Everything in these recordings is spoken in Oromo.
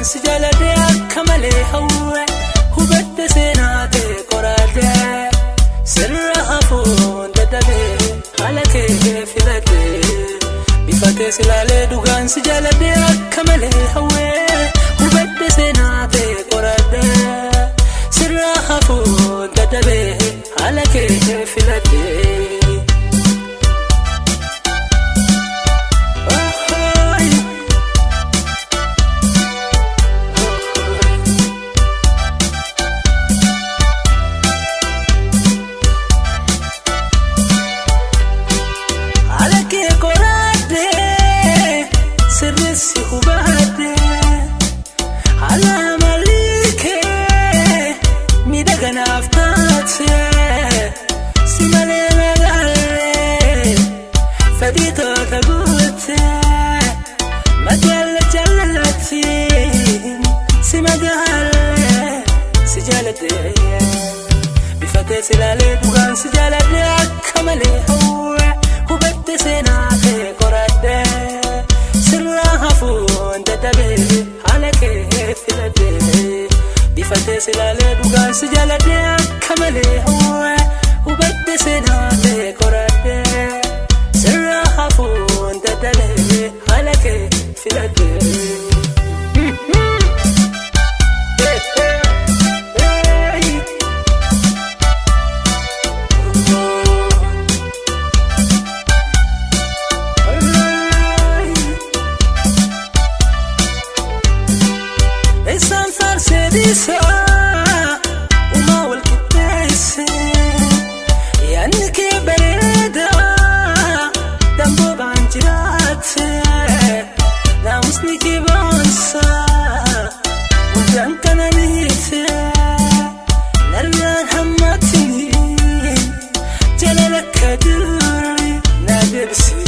Dhugaan si jaaladhe akka malee hawwe, hubadhe seenaa ta'e qoraadhe. Sirra hafuun dadhabee haala kee filadhe. Bifa kee silaalee dhugaan si jaaladhe akka malee hawwe, hubadhe seenaa ta'e qoraadhe. Sirra hafuun dadhabee haala kee filadhe. Haala kee qoraadhee sirreessi hubadhee, haala amalii kee miidhaganaaf taate, si malee magaalee fedhii toota guute, magaala jaalalatiin si magaalee si jaaladhee. Bifa kee silaalee dhugaan si jaaladhe akka malee hawwe, hubadhe seenaa kee qoradhe. Sirraa hafuun dadhabee haala kee filadhe. Bifa kee silaalee dhugaan si jaaladhe akka malee hawwe, hubadhe seenaa kee qoradhe. Sirraa hafuun dadhabee haala kee filadhe. Isaan faarsee dhiisaa uumaa wal qixxeesse, yaadni kee bareedaa damboo baan jiraatte, naamusni kee boonsaa hundaan qananiite, narraan hammatini jaalala akka durii na deebisi.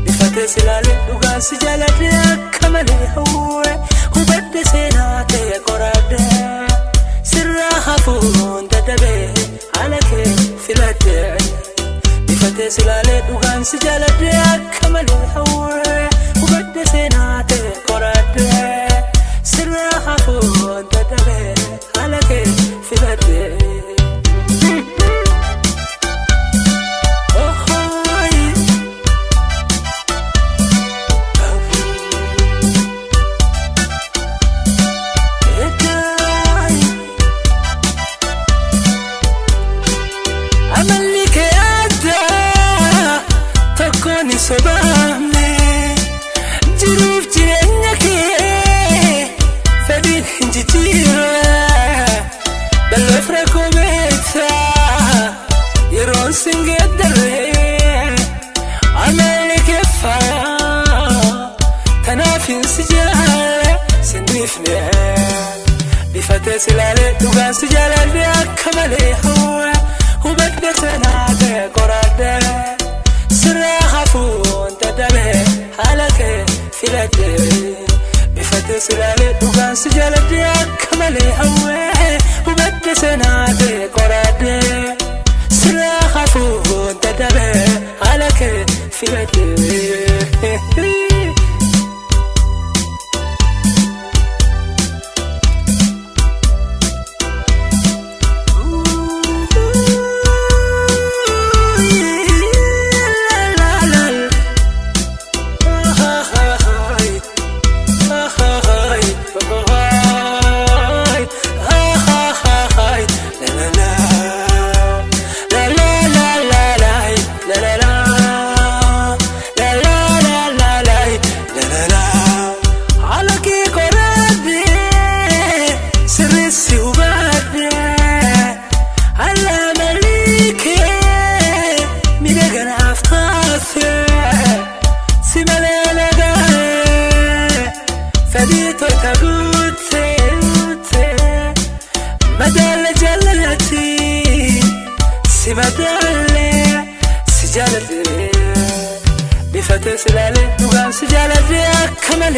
Bifa kee silaalee dhugaan si jaaladhe akka malee hawwe, hubadhe seenaa ta'e qoradhe. Sirraa hafuun dadhabee haala kee filadhe. Bifa kee silaalee dhugaan si jaaladhe akka malee hawwe, hubadhe seenaa ta'e qoradhe. Sirraa hafuun dadhabee haala kee filadhe. Amalli kee addaa tokkoon hin sobaamne, jiruuf jireenya kee fedhiin hin jijjiirre, balleef rakkoo beektaa yeroon sin geeddarre. Amalli kee faayaa tanaaf hin si jaalle sin dhiifne. Bifa kee silaalee dhugaan si jaaladhe akka malee hawwe, hubadhe seenaa ta'e qoradhe. Sirraa hafuun dadhabee haala kee filadhe. Bifa kee silaalee dhugaan si jaaladhe akka malee hawwe, hubadhe seenaa ta'e qoradhe. Sirraa hafuun dadhabee haala kee filadhe. Haala kee qoradhee sirreessi hubadhee, haala amalii kee miidhaganaaf taate, si malee nagahee fedhii tolta guute. Madaala jaalalaati si madaalee si jaaladhe. Bifa kee silaalee dhugaan si jaaladhe akka malee.